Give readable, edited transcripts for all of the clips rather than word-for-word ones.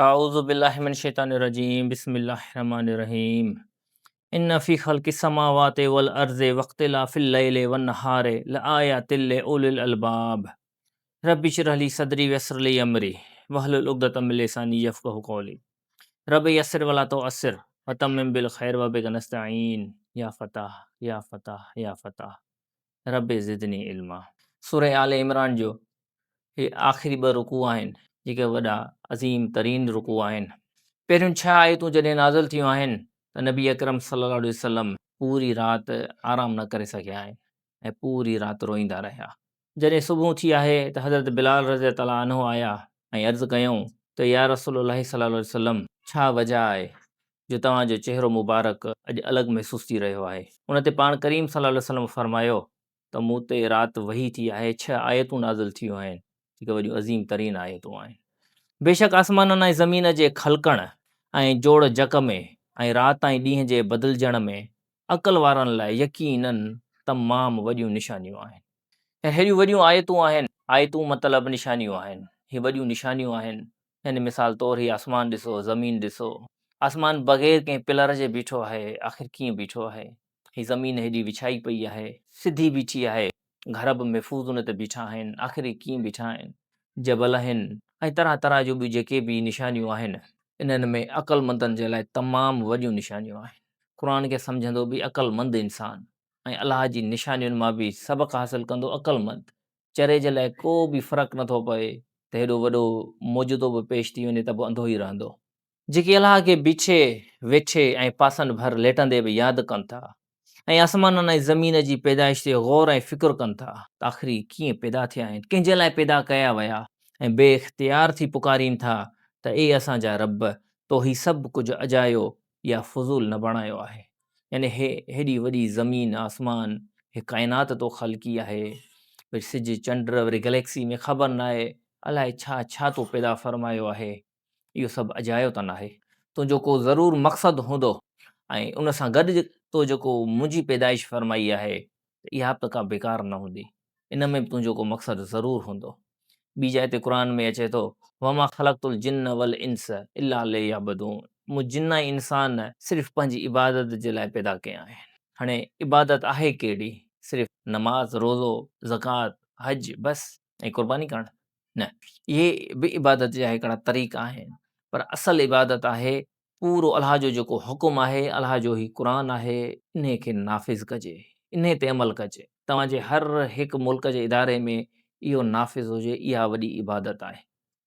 اعوذ بالله من الشيطان الرجيم بسم الله الرحمن الرحيم ان في خلق السماوات والارض واختلاف الليل والنهار لآيات لأولي الالباب رب اشرح لي صدري ويسر لي امري واحلل عقدة من لساني يفقهوا قولي رب يسر ولا تعسر وتمم بالخير وبك نستعين يا فتاح يا فتاح يا فتاح رب زدني علما. سوره آل عمران جو هي آخري ٻه رڪوع آهن، جيڪي وڏا عظيم ترين رڪوع آهن. پهريون ڇهه آيتون جڏهن نازل ٿيون آهن ته نبي اڪرم صلي الله عليه وسلم پوري رات آرام نه ڪري سگهيا آهن ۽ پوري رات روئيندا رهيا. جڏهن صبح ٿي آهي ته حضرت بلال رضي تعالٰي عنه آيا ۽ عرض ڪيائون ته يا رسول الله صلي الله عليه وسلم ڇا وجه آهي جو توهان جو چهرو مبارڪ اڄ الڳ محسوس ٿي رهيو آهي؟ ان تي پاڻ ڪريم صلي الله عليه وسلم فرمايو ته مون تي رات وحي ٿي آهي، ڇهه آيتون نازل ٿيون آهن، جيڪي وڏيون عظيم ترين آيتون آهن. بيشڪ آسمانن ۽ زمين جي خلقڻ ۽ جوڙ جڪ ۾ ۽ رات ۽ ڏينهن جي بدلجڻ ۾ عقل وارن لاء يقيناً تمام وڏيون نشانيون آهن. ۽ هيڏيون وڏيون آيتون آهن، آيتون مطلب نشانيون آهن، هي وڏيون نشانيون آهن، يعني مثال طور هي آسمان ڏسو، زمين ڏسو، آسمان بغير ڪنهن پلر جي بيٺو آهي، آخر ڪيئن بيٺو آهي؟ هي زمين هيڏي وڇائي پئي آهي، سڌي بيٺي آهي، گهر به محفوظ ان تي بيٺا آهن، آخر هي ڪيئن بيٺا آهن؟ جبل آهن ۽ طرح طرح جون ٻيون جيڪي به نشانيون آهن، انهن ۾ عقلمندن جي لاء تمام وڏيون نشانيون آهن. قرآن کي سمجهندو به عقلمند انسان ۽ الله جي نشانين مان به سبق حاصل ڪندو عقلمند. چري جي لاء ڪو به فرق نٿو پوي ته هيڏو وڏو معجزو به پيش ٿي وڃي ته به انڌو ئي رهندو. جيڪي الله کي بيٺي، ويٺي ۽ پاسن ڀر ليٽندي به ياد ڪن ٿا ۽ آسمانن ۽ زمين جي پيدائش تي غور ۽ فڪر ڪن ٿا ته آخر هي ڪيئن پيدا ٿيا آهن، ڪنهن جي لاء پيدا ڪيا ويا ۽ بي اختيار ٿي پڪارين ٿا ته اي اسان جا رب! تو هي سڀ ڪجهه اجايو يا فضول نه بڻايو آهي. يعني هي هيڏي وڏي زمين، آسمان، هي ڪائنات تو خلقي آهي، وري سج، چنڊ، وري گليڪسي ۾ خبر ناهي الائي ڇا ڇا تو پيدا فرمايو آهي. اهو سڀ اجايو ته ناهي. تنهنجو ڪو ضرور مقصد هوندو ۽ ان سان گڏ تو جيڪو منهنجي پيدائش فرمائي آهي ته اها به ته ڪا بيڪار نه هوندي. ان ۾ به تنهنجو ڪو مقصد ضرور هوندو. ٻي جاء تي قرآن ۾ اچي ٿو، وما خلقت الجن والانس الا ليعبدون مون جن ۽ انسان صرف پنهنجي عبادت جي لاء پيدا ڪيا آهن. هاڻي عبادت آهي ڪهڙي؟ صرف نماز، روزو، زڪوات، حج بس ۽ قرباني ڪرڻ؟ نه، اهي به عبادت جا هڪڙا طريقا آهن، پر اصل عبادت آهي پورو الله جو جيڪو حڪم آهي، الله جو هي قرآن آهي، انهي کي نافذ ڪجي، انهي تي عمل ڪجي. توهان جي هر هڪ ملڪ جي اداري ۾ اهو نافذ هجي، اها وڏي عبادت آهي.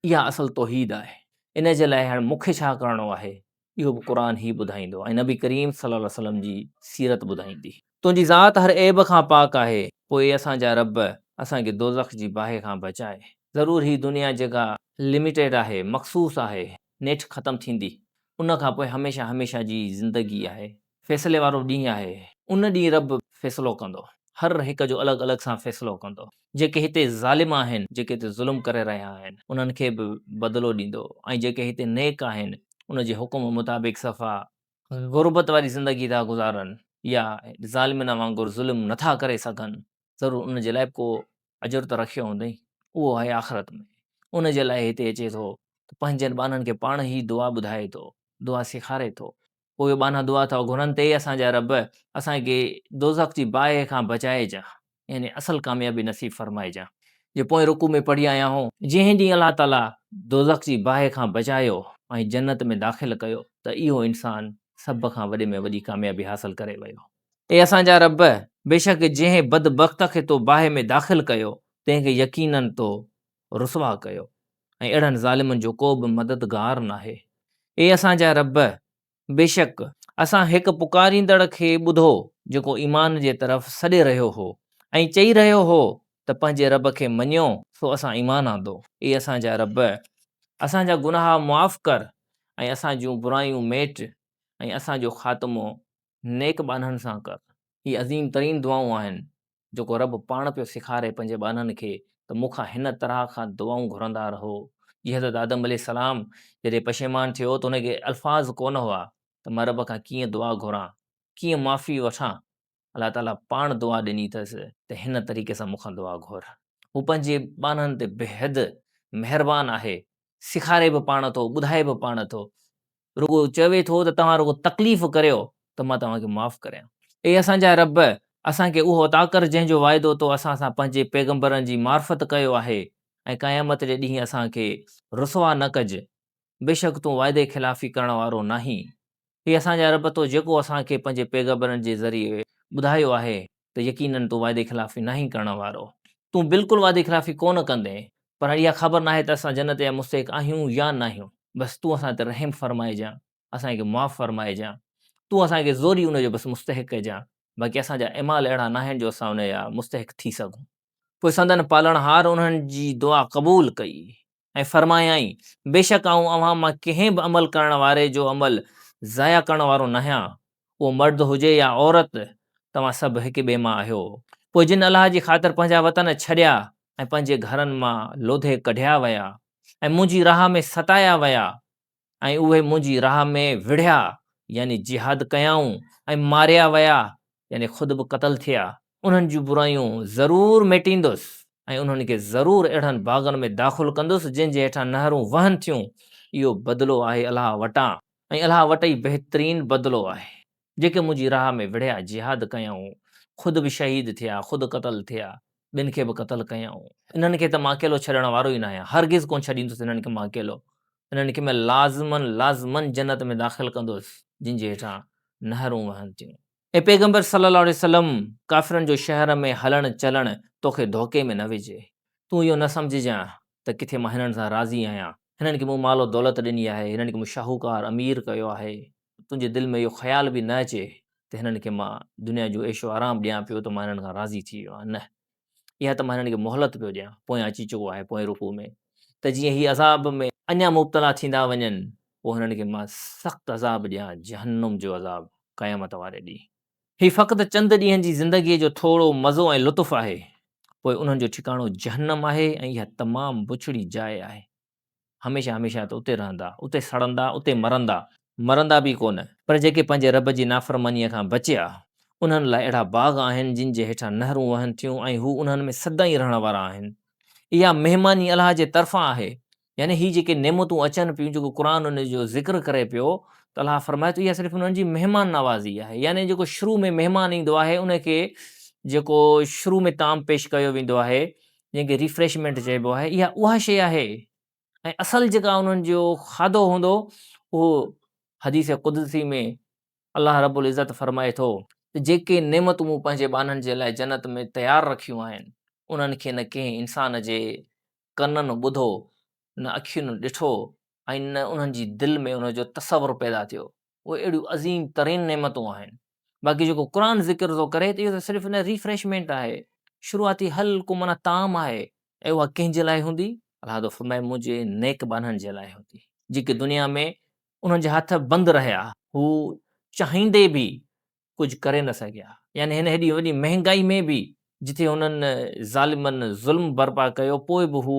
اها اصل توحيد آهي. ان جي لاء هاڻي مون کي ڇا ڪرڻو آهي، اهو به قرآن ئي ٻڌائيندو ۽ نبي ڪريم صلي الله عليه وسلم جي سيرت ٻڌائيندي. تنهنجي ذات هر عيب کان پاڪ آهي، پوء اي اسان جا رب! اسان کي دوزخ جي باهه کان بچاء. ضرور هي دنيا جيڪا لميٽيڊ آهي، مخصوص آهي، نيٺ ختم ٿيندي. ان کان پوء هميشه هميشه جي زندگي آهي. فيصلي وارو ڏينهن آهي. ان ڏينهن رب فيصلو ڪندو. هر هڪ جو الڳ الڳ سان فيصلو ڪندو. جيڪي هتي ظالم آهن، جيڪي هتي ظلم ڪري رهيا آهن، انهن کي به بدلو ڏيندو ۽ جيڪي هتي نيڪ آهن، ان جي حڪم مطابق صفا غربت واري زندگي ٿا گذارن يا ظالمن وانگر ظلم نٿا ڪري سگهن، ضرور ان جي لاء به ڪو اجر ته رکيو هوندئين، اهو آهي آخرت ۾. ان جي لاء هتي اچي ٿو ته پنهنجن ٻانهن کي پاڻ ئي دعا ٻڌائي ٿو، دعا سيکاري ٿو. پوء اهي ٻانها دعا ٿا گهرن ته اي اسان جا رب! اسان کي دوزخ جي باهه کان بچائجان، يعني اصل ڪاميابي نصيب فرمائجان. جي پوئين رڪوع ۾ پڙهي آيا آهيون، جنهن ڏينهن الله تعاليٰ دوزخ جي باهه کان بچايو ۽ جنت ۾ داخل ڪيو ته اهو انسان سڀ کان وڏي ۾ وڏي ڪاميابي حاصل ڪري ويو. اي اسان جا رب! بيشڪ جنهن بدبخت کي تو باهه ۾ داخل ڪيو، تنهن کي يقيناً تو رسوا ڪيو ۽ اهڙن ظالمن جو ڪو به مددگار ناهي. اي اسان جا رب! بيشڪ اسان هڪ پڪاريندڙ کي ٻڌو جيڪو ايمان جي طرف سڏي رهيو هو ۽ چئي رهيو هو ته پنهنجي رب کي مڃيو سو اسان ايمان آندو. اي اسان جا رب! اسان جا گناهه معاف ڪر ۽ اسان جون برايون ميٽ ۽ اسان جو خاتمو نيڪ ٻانهن سان ڪر. هي عظيم ترين دعائون آهن جيڪو رب پاڻ پيو سيکاري پنهنجي ٻانهن کي ته مون کان هن طرح کان دعائون گهرندا رهو. جيئن حضرت آدم عليه السلام جڏهن پشيمان ٿيو ته هن کي الفاظ ڪونه هئا ته مان رب کان ڪيئن دعا گهران، ڪيئن معافي وٺان، الله تعاليٰ پاڻ دعا ڏني اٿس ته هن طريقي سان مون کان دعا گهر. هو پنهنجي ٻانهن تي بيحد مهربان آهي. سيکاري به پاڻ ٿو، ٻڌائي به پاڻ ٿو. رڳو چوي ٿو ته توهان رڳو تڪليف ڪريو ته مان توهان کي معاف ڪريان. اي اسان جا رب! اسان کي اهو عطا ڪر جنهن جو وعدو تو اسان سان پنهنجي پيغمبرن جي معرفت ڪيو آهي ۽ قيامت جي ڏينهن اسان کي رسوا نه ڪج. بيشڪ تون وعدي خلافي ڪرڻ وارو ناهين. اي اسان جا رب! تو جيڪو اسان کي پنهنجي پيغمبرن جي ذريعي ٻڌايو آهي ته يقيناً تون وعدي خلافي ناهين ڪرڻ وارو. تون بلڪل وعدي خلافي ڪونه ڪندين. پر اها خبر ناهي ته اسان جنت جا مستحق آهيون يا ناهيون. بس تون اسان تي رحم فرمائجان، اسان کي معاف فرمائجان. تون اسان کي زوري ان جو بس مستحق ڪجان. باقي اسان جا اعمال اهڙا ناهن جو اسان ان جا مستحق ٿي سگهون. پوء سندن پالڻهار انهن جي دعا قبول ڪئي ۽ فرمايائين، بيشڪ آئون اوهان مان ڪنهن به عمل ڪرڻ واري جو عمل ضايع ڪرڻ وارو ناهيان، اهو مرد هجي يا عورت، توهان سڀ هڪ ٻئي مان آهيو. پوء جن الله جي خاطر پنهنجا وطن ڇڏيا ۽ پنهنجي گهرن مان لوڌي ڪڍيا ويا ۽ منهنجي راهه ۾ ستايا ويا ۽ اهي منهنجي راهه ۾ وڙهيا يعني جهاد ڪيائون ۽ ماريا ويا يعني خود به قتل ٿيا، انهن جون برايون ضرور ميٽيندس ۽ انهن کي ضرور اهڙن باغن ۾ داخل ڪندس جن جي هيٺان نهرون وهن ٿيون، اهو بدلو آهي الله وٽان ۽ الله وٽ ئي بهترين بدلو آهي. جيڪي منهنجي راهه ۾ وڙهيا، جهاد ڪيائون، خود به شهيد ٿيا، خود قتل ٿيا، ٻين کي به قتل ڪيائون. انهن کي ته مان اڪيلو ڇڏڻ وارو ئي ناهيان، هرگز ڪونه ڇڏيندس انهن کي مان اڪيلو، انهن کي مان لازماً لازماً جنت ۾ داخل ڪندس، جن جي هيٺان نهرون وهن ٿيون. اي پيغمبر صلّي اللّٰه عليه وسلّم! ڪافرن جو شهر ۾ هلڻ چلڻ توکي ڌوڪي ۾ نه وجهي. تون اهو نه سمجهجان ته ڪٿي مان هنن سان راضي آهيان. هنن کي مون مال و دولت ڏني آهي، هنن کي مون شاهوڪار، امير، ڪيو آهي. تنهنجي دل ۾ اهو خيال به نه اچي ته هنن کي مان دنيا جو عيش و آرام ڏيان پيو ته مان هنن کان راضي ٿي ويو آهيان. نه! اها ته مان هنن کي مهلت پيو ڏيان، پويان اچي چڪو آهي پوئين رڪوع ۾، ته جيئن هي عذاب ۾ اڃا مبتلا ٿيندا وڃن، پوء هنن کي مان سخت عذاب ڏيان، جهنم جو عذاب، قيامت واري ڏينهن. هي فقط چند ڏينهن جي زندگيء جو ٿورو مزو ۽ لطف آهي، پوء انهن جو ٺڪاڻو جهنم آهي ۽ اها تمام بڇڙي جاء آهي. هميشه هميشه ته اتي رهندا، اتي سڙندا، اتي مرندا، مرندا به ڪونه. پر جيڪي پنهنجي رب جي نافرمانيء کان بچيا، انهن لاء اهڙا باغ آهن، جن جي هيٺان نهرون وهن ٿيون ۽ هو انهن ۾ سدائين رهڻ وارا آهن. اها مهماني الله جي طرفان آهي. يعني هي جيڪي نعمتون اچن پيون، جيڪو قرآن ان جو ذڪر ڪري پيو ته الله فرمائي ٿو اها صرف انهن جي مهمان نوازي آهي. يعني جيڪو شروع ۾ مهمان ايندو آهي، ان کي جيڪو شروع ۾ طعام پيش ڪيو ويندو آهي، جنهن کي ريفريشمينٽ چئبو آهي، اها اها شيء آهي ۽ اصل جيڪا انهن جو کاڌو هوندو اهو حديث قدسي ۾ الله رب العزت فرمائي ٿو ته جيڪي نعمتون مون پنهنجي ٻانهن جي لاء جنت ۾ تيار رکيون آهن انهن کي نه ڪنهن انسان جي ڪنن ٻڌو نه اکين ڏٺو ۽ نه انهن جي دل ۾ ان جو تصور پيدا ٿيو. اهي اهڙيون عظيم ترين نعمتون آهن. باقي جيڪو قرآن ذڪر ٿو ڪري ته اهو ته صرف ان ريفريشمينٽ آهي، شروعاتي هلڪو معنيٰ طعام آهي ۽ اها ڪنهن جي لاء هوندي؟ الله ٿو فرمائي منهنجي نيڪ ٻانهن جي لاء هوندي، جيڪي دنيا ۾ انهن جا هٿ بند رهيا، هو چاهيندي به ڪجهه ڪري نه سگهيا. يعني هن هيڏي وڏي مهنگائي ۾ به جتي هنن ظالمن ظلم برپا ڪيو پوء به هو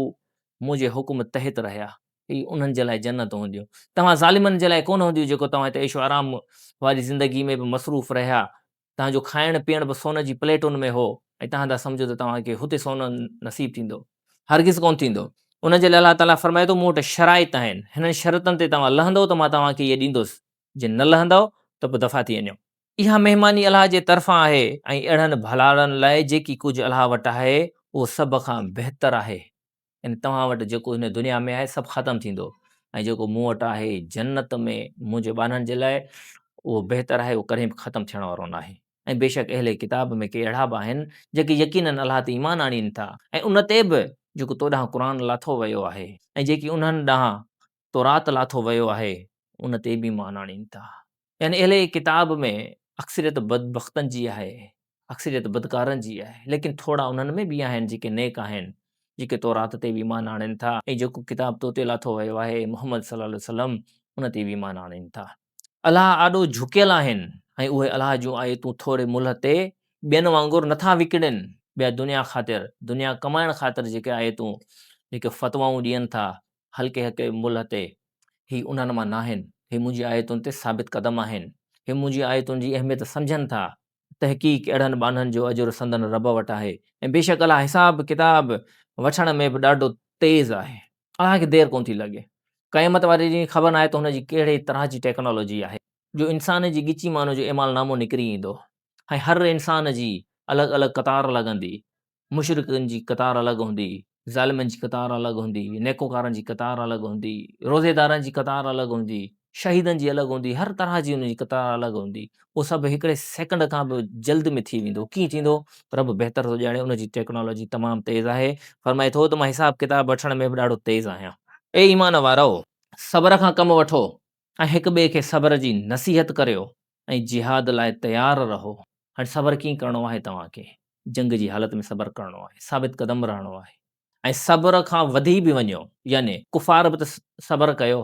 منهنجي حڪم تحت رهيا. هي انهن جي لاء جنت هونديون. توهان ظالمن جي لاء ڪونه هونديون جيڪو توهان هتي عيش و آرام واري زندگي ۾ به مصروف رهيا. توهان جو کائڻ پيئڻ به سون جي پليٽن ۾ هو ۽ توهان ٿا سمجهو ته توهان کي هتي سون نصيب ٿيندو. هرگز ڪونه ٿيندو. ان جي لاء الله تعاليٰ فرمائي ٿو مون وٽ شرائط آهن. هنن شرطن تي توهان لهندؤ ته مان توهان کي اهي ڏيندس. جي نه لهندؤ ته پوء دفع ٿي وڃو. اها مهماني الله جي طرفان آهي ۽ اهڙن ڀلارن لاء جيڪي ڪجهه الله وٽ آهي اهو سڀ کان بهتر آهي. يعني توهان وٽ جيڪو هن دنيا ۾ آهي سڀ ختم ٿيندو ۽ جيڪو مون وٽ آهي جنت ۾ منهنجي ٻانهن جي لاء اهو بهتر آهي اهو ڪڏهن به ختم ٿيڻ وارو ناهي. ۽ بيشڪ اهل ڪتاب ۾ ڪي اهڙا به آهن جيڪي يقيناً الله تي ايمان آڻين ٿا ۽ ان تي به جيڪو تو ڏانهن قرآن لاٿو ويو آهي ۽ جيڪي انهن ڏانهن تورات لاٿو ويو آهي ان تي به ايمان آڻين ٿا. يعني اهل ڪتاب ۾ اڪثريت بدبختن جي آهي، اڪثريت بدڪارن جي آهي، ليڪن ٿورا انهن ۾ به آهن جيڪي نيڪ آهن، جيڪي تورات تي به ايمان آڻين ٿا ۽ جيڪو ڪتاب تو تي لاٿو ويو آهي اي محمد صلي الله عليه وسلم ان تي به ايمان آڻين ٿا. الله آڏو جهڪيل آهن ۽ اهي الله جون آيتون ٿوري ملهه تي ٻين وانگر نٿا وڪڻين، ٻيا دنيا خاطر، دنيا ڪمائڻ خاطر جيڪي آيتون، جيڪي فتوائون ڏين ٿا، هلڪي هلڪي ملهه تي، هي انهن مان ناهن، هي منهنجي آيتن تي ثابت قدم آهن، هي منهنجي آيتن جي اهميت سمجهن ٿا، تحقيق اهڙن ٻانهن جو اجر سندن رب وٽ آهي ۽ بيشڪ الله حساب ڪتاب وٺڻ ۾ به ڏاڍو تيز آهي. الله کي دير ڪونه ٿي لڳي. قيامت واري ڏينهن خبر ناهي ته هن جي ڪهڙي طرح جي ٽيڪنالاجي آهي جو انسان جي ڳچي مان ان جو اعمال نامو نڪري ايندو ۽ هر انسان جي الڳ الڳ قطار لڳندي، مشرڪن جي قطار الڳ هوندي، ظالمن جي قطار الڳ هوندي، نيڪوڪارن جي قطار الڳ هوندي، روزيدارن جي قطار الڳ هوندي، شهيدن جي الڳ هوندي، هر طرح جي انهن جي قطار الڳ هوندي، اهو سڀ هڪڙي سيڪنڊ کان به جلد ۾ ٿي ويندو، ڪيئن ٿيندو؟ رب بهتر ٿو ڄاڻي، ان جي ٽيڪنالاجي تمام تيز آهي، فرمائي ٿو ته مان حساب ڪتاب وٺڻ ۾ به ڏاڍو تيز آهيان. اي ايمان وارؤ! صبر کان ڪم وٺو ۽ هڪ ٻئي کي صبر جي نصيحت ڪريو ۽ جهاد لاء تيار رهو. هاڻي صبر ڪيئن ڪرڻو آهي توهان کي جنگ جي حالت ۾ صبر ڪرڻو آهي، ثابت قدم رهڻو آهي ۽ صبر کان وڌي به وڃو، يعني ڪفار به ته صبر ڪيو،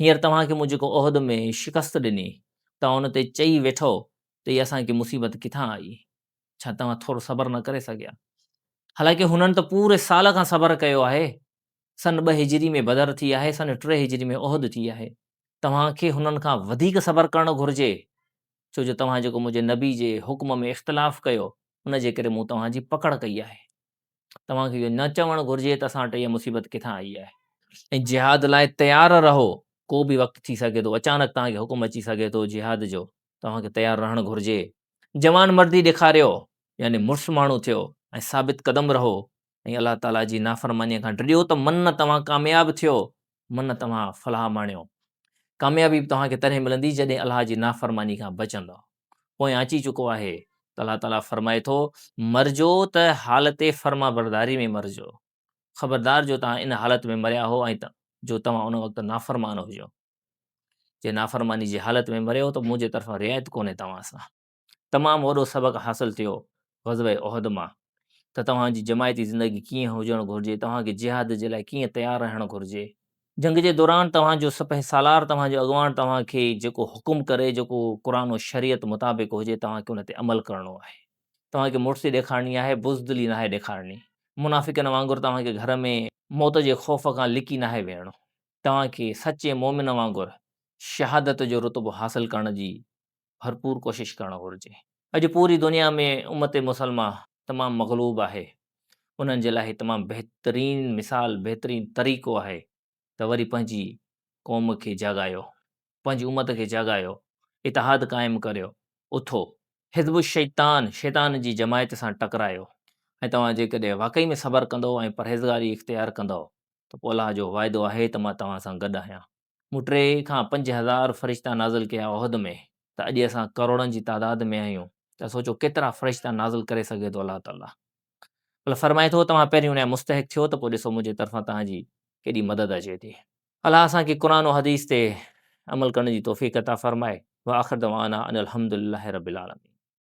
هينئر توهان کي مون جيڪو احد ۾ شڪست ڏني، توهان ان تي چئي ويٺؤ ته هي اسان کي مصيبت ڪٿان آئي، ڇا توهان ٿورو صبر نه ڪري سگهيا؟ حالانڪه هنن ته پوري سال کان صبر ڪيو آهي، سن ٻه هجري ۾ بدر ٿي آهي، سن ٽي هجري ۾ احد ٿي آهي، توهان کي هنن کان وڌيڪ صبر ڪرڻ گهرجي، ڇو جو توهان جيڪو منهنجي نبي جي حڪم ۾ اختلاف ڪيو، ان جي ڪري مون توهان جي پڪڙ ڪئي آهي. توهان کي اهو نه چوڻ گهرجي ته اسان وٽ اها مصيبت ڪٿان آئي آهي. ۽ جهاد لاء تيار رهو، ڪو به وقت ٿي سگهي ٿو، اچانڪ توهان کي حڪم اچي سگهي ٿو جهاد جو، توهان کي تيار رهڻ گهرجي. جوان مردي ڏيکاريو، يعني مڙس ماڻهو ٿيو ۽ ثابت قدم رهو ۽ الله تعاليٰ جي نافرمانيء کان ڊڄو ته من توهان ڪامياب ٿيو، من توهان فلاح ماڻيو. ڪاميابي به توهان کي تڏهن ملندي جڏهن الله جي نافرماني کان بچندؤ. پويان اچي چڪو آهي ته الله تعاليٰ فرمائي ٿو، مرجو ته حالت فرمانبرداري ۾ مرجو. خبردار جو توهان ان حالت ۾ مريا هو ۽ جو توهان ان وقت نافرمان هجو. جي نافرماني جي حالت ۾ مريو ته منهنجي طرفان رعايت ڪونهي توهان سان. تمام وڏو سبق حاصل ٿيو غزوه احد مان ته توهان جي جماعتي زندگي ڪيئن هجڻ گهرجي، توهان کي جهاد جي لاء ڪيئن تيار رهڻ گهرجي. جنگ جي دوران توهان جو سپهه سالار، توهان جو اڳواڻ توهان کي جيڪو حڪم ڪري، جيڪو قرآن و شريعت مطابق هجي، توهان کي ان تي عمل ڪرڻو آهي. توهان کي مڙسي ڏيکارڻي آهي، بزدلي ناهي ڏيکارڻي. منافقن وانگر توهان کي گهر ۾ موت جي خوف کان لڪي ناهي ويهڻو. توهان کي سچي مؤمن وانگر شهادت جو رتبو حاصل ڪرڻ جي ڀرپور ڪوشش ڪرڻ گهرجي. اڄ پوري دنيا ۾ امت مسلمه تمام مغلوب آهي، انهن جي لاء هي تمام بهترين مثال، بهترين طريقو آهي ته وري پنهنجي قوم کي جاڳايو، پنهنجي امت کي جاڳايو، اتحاد قائم ڪريو، اٿو، حزب الشيطان، شيطان جي جماعت سان ٽڪرايو ۽ توهان جيڪڏهن واقعي ۾ صبر ڪندؤ ۽ پرهيزگاري اختيار ڪندؤ ته پوء الله جو وعدو آهي ته مان توهان سان گڏ آهيان. مون ٽي کان 5000 فرشتا نازل ڪيا احد ۾ ته اڄ اسان ڪروڙن جي تعداد ۾ آهيون ته سوچو ڪيترا فرشتا نازل ڪري سگهي ٿو الله تعاليٰ. الله فرمائي ٿو توهان پهرين ان جا مستحق ٿيو ته پوء ڏسو منهنجي طرفان توهان جي ڪيڏي مدد اچي ٿي. الله اسان کي قرآن و حديث تي عمل ڪرڻ جي توفيق عطا فرمائي. واخر دعوانا ان الحمدلله رب العالمين.